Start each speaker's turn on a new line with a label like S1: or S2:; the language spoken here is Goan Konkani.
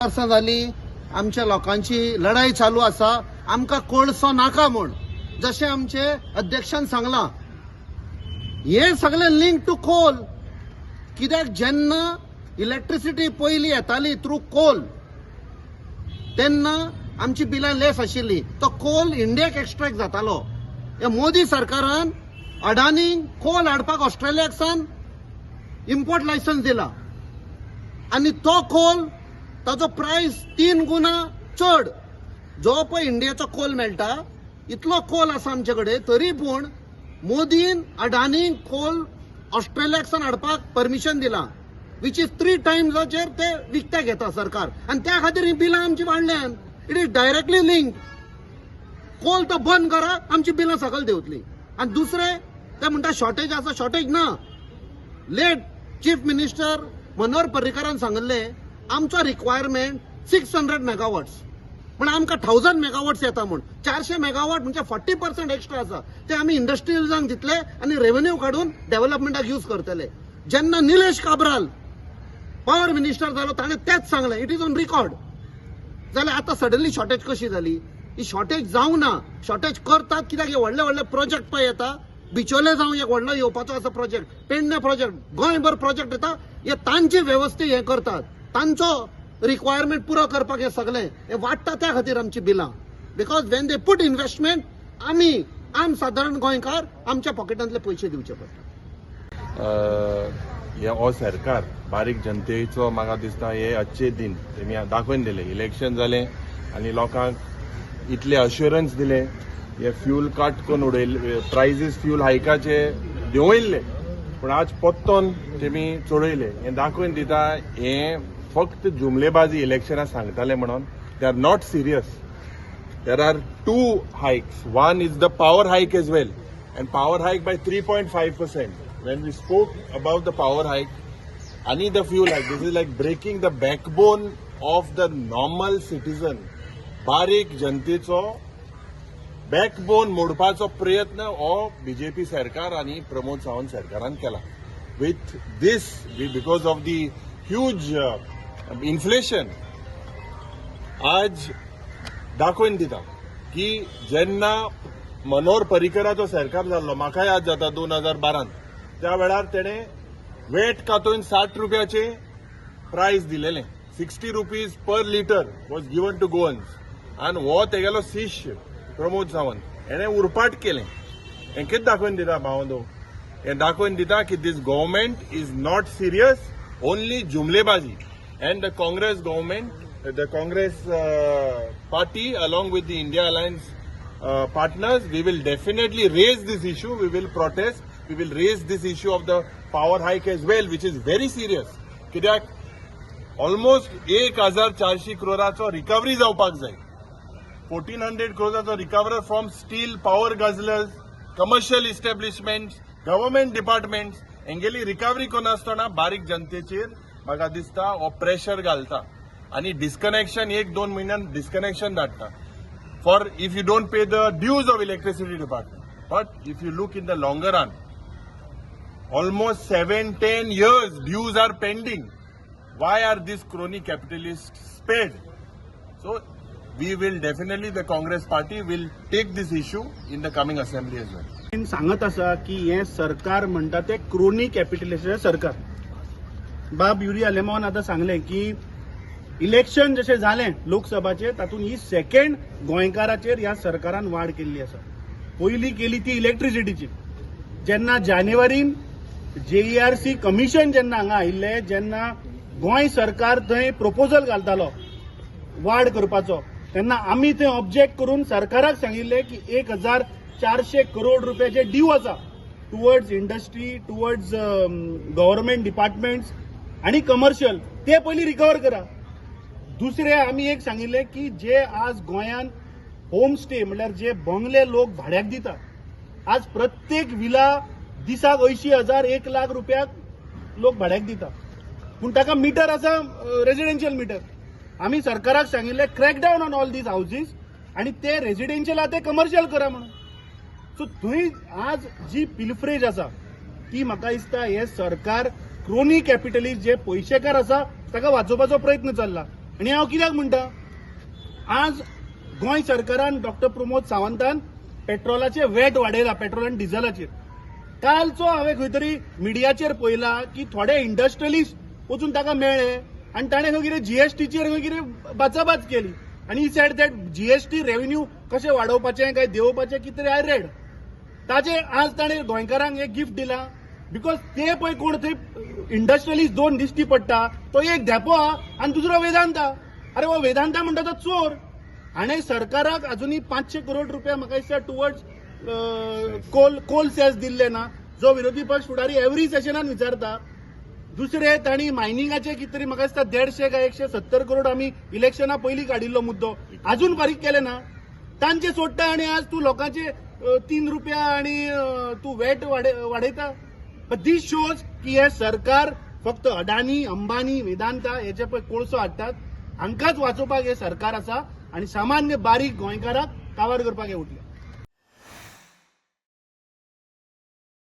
S1: वर्सां जाली आमच्या लोकांची लढाई चालू आसा. आमकां कोळसो नाका म्हूण जशें आमचे अध्यक्षान सांगलां, हें सगळें लिंक टू कोल. कित्याक जेन्ना इलेक्ट्रिसिटी पयलीं येताली थ्रू कोल तेन्ना आमची बिलां लेस आशिल्ली. तो कोल इंडियाक एक्स्ट्रॅक्ट जातालो. हे मोदी सरकारान अडानी कोल हाडपाक ऑस्ट्रेलियाक सावन इम्पोर्ट लायसन्स दिला आनी तो कोल ताजो प्रायस 3 गुणा चड. जो पळय इंडियाचो कोल मेळटा इतलो कोल आसा आमचे कडेन, तरी पूण मोदीन अडानी कोल ऑस्ट्रेलियाक सावन हाडपाक परमिशन दिलां, which is 3 टायम्साचेर ते विकते घेता सरकार. आनी त्या खातीर ही बिलां आमची वाडल्यान. It is directly link. Coal तो बंद करा, आमची बिलां सकयल देंवतली. आनी दुसरें ते म्हणटा शॉर्टेज आसा, शॉर्टेज ना. लेट चीफ मिनिस्टर मनोहर पर्रीकारान सांगिल्लें आमचो रिक्वायरमेंट 600 मेगावॉट्स, म्हण आमकां 1000 मेगावॉट्स येता म्हूण. 400 मेगावॉट म्हणजे 40% एक्स्ट्रा आसा. ते आमी इंडस्ट्रियल्सांक दितले आनी रेवेन्यू काडून डेव्हलपमेंटाक यूज करतले. जेन्ना निलेश काब्राल पॉवर मिनिस्टर जालो ताणें तेंच सांगलें, it is on record. जाल्यार आतां सडनली शॉर्टेज कशी जाली? ही शॉर्टेज जावंक ना. शॉर्टेज करतात कित्याक हे व्हडले व्हडले प्रोजेक्ट पळय येता. बिचोले जावं एक व्हडलो येवपाचो आसा प्रोजेक्ट, पेडणे प्रोजेक्ट, गोंयभर प्रोजेक्ट येता. हे तांची वेवस्था हें करतात, तांचो रिक्वायरमेंट पुरो करपाक हे सगळें हे वाडटा. त्या खातीर आमची बिलां, because when they put investment आमी आम सादारण गोंयकार आमच्या पॉकेटांतले पयशे दिवचे पडटा.
S2: हे हो सरकार बारीक जनतेचो म्हाका दिसता हे अच्छे दिन तेमी दाखोवन दिले. इलेक्शन जालें आनी लोकांक इतले अश्युरन्स दिले, हे फ्यूल कट करून उडयले, प्रायजीस फ्यूल हायकाचे देंवयल्ले, पूण आज पोत्तोन तेमी चडयले. हें दाखोवन दिता हें फक्त जुमलेबाजी इलेक्शनां सांगताले म्हणून. They are not serious. There are 2 hikes. One is the power hike as well, and power hike by 3.5%. When we spoke about the power hike and the fuel hike, this is like breaking the backbone of the normal citizen. बारीक जनतेचो बॅकबोन मोडपाचो प्रयत्न हो बीजेपी सरकार आनी प्रमोद सावंत सरकारान केला. With this, because of the huge inflation, आज दाखोवन दिता की जेन्ना मनोहर पर्रीकराचो सरकार जाल्लो, म्हाका याद जाता 2012, त्या वेळार तेणें वेट कातोवन 60 रुपयाचे प्रायस दिलेलें. 60 rupees per litre was given to Goans. आनी हो तेगेलो शिष्य प्रमोद सावंत हेणें उरपाट केलें. हें कितें दाखोवन दिता भावंदो? हें दाखोवन दिता की this government is not serious, only जुमलेबाजी. And the Congress government, the Congress party along with the India Alliance partners, we will definitely raise this issue. We will protest. We will raise this issue of the power hike as well, which is very serious. कित्याक ऑलमोस्ट 1400 क्रोराचो रिकवरी जावपाक जाय. 1400 क्रोराचो recovery from steel, power guzzlers, commercial establishments, government departments हेंगेली recovery करनासतना बारीक जनतेचेर म्हाका दिसता हो प्रेशर घालता आनी डिस्कनेक्शन 1-2 म्हयन्यान डिस्कनेक्शन धाडटा for if you don't pay the dues of electricity department. But if you look in the longer run, almost 7-10 years dues are pending. Why are these crony capitalists spared? So we will definitely, the Congress party will take this issue in the coming assembly as well.
S3: सांगत आसा की हें सरकार म्हणटा तें क्रोनी कॅपिटलिस्टाचें सरकार. बाब युरी आलेमावान आतां सांगलें की इलेक्शन जशें जालें लोकसभाचें तातूंत ही सेकंड गोंयकाराचेर ह्या सरकारान वाड केल्ली आसा. पयली केली ती इलेक्ट्रिसिटीची. जेन्ना जानेवारीन जेईआरसी कमिशन जेन्ना हांगा आयिल्लें, जेन्ना गोंय सरकार थंय प्रपोजल घालतालो वाड करपाचो, तेन्ना आमी थंय ऑब्जेक्ट करून सरकाराक सांगिल्लें की 1400 करोड रुपयाचे ड्यू आसा towards industry, towards government departments आनी कमर्शियल, ते पयलीं रिकवर करा. दुसरें आमी एक सांगिल्लें की जे आज गोंयांत होम स्टे म्हणल्यार जे बंगले लोक भाड्याक दिता, आज प्रत्येक विला दिसाक 80,000 1 लाख रुपयाक लोक भाड्याक दिता, पूण ताका मिटर आसा रेजिडेन्शियल मिटर. आमी सरकाराक सांगिल्लें crack down on all these houses आनी ते रेजिडेन्शियल आहा ते कमर्शियल करा म्हणून. सो थंय आज जी पिलफ्रेज आसा ती म्हाका दिसता हे सरकार क्रोनी कॅपिटलिस्ट जे पयशेकार आसा ताका वाचोवपाचो प्रयत्न चल्ला. आनी हांव कित्याक म्हणटा, आज गोंय सरकारान डॉक्टर प्रमोद सावंतान पेट्रोलाचे वेट वाडयला, पेट्रोल आनी डिझलाचेर. कालचो हांवें खंय तरी मिडियाचेर पळयला की थोडे इंडस्ट्रियलिस्ट वचून ताका मेळ्ळे आनी ताणें खंय कितें जीएसटीचेर खंय कितें बाचाबाच केली आनी he said that GST revenue कशें वाडोवपाचें काय देंवोवपाचें कितें तरी I read. ताजे आज ताणें गोंयकारांक एक गिफ्ट दिला, because ते पळय कोण थंय इंडस्ट्रियलिस्ट दोन दिश्टी पडटा, तो एक धेंपो आहा आनी दुसरो वेदांता. अरे हो वेदांता म्हणटा तो चोर. हाणें सरकाराक अजुनूय 500 करोड रुपया म्हाका दिसता टुवर्ड्स कोल सेस दिल्ले ना, जो विरोधी पक्ष फुडारी एवरी सेशनान विचारता. दुसरे तांणी मायनिंगाचे कितें तरी म्हाका दिसता 150 काय 170 करोड आमी इलेक्शना पयलीं काडिल्लो मुद्दो अजून फारीक केले ना. तांचे सोडटा आनी आज तूं लोकांचे 3 रुपया आनी तूं वेट वाडयता. दीस शोज की हे सरकार फक्त अडानी, अंबानी, वेदांता हेचे पळय कोळसो हाडटात, हांकांच वाचोवपाक हे सरकार आसा आनी सामान्य बारीक गोंयकाराक काबार करपाक हे उठले.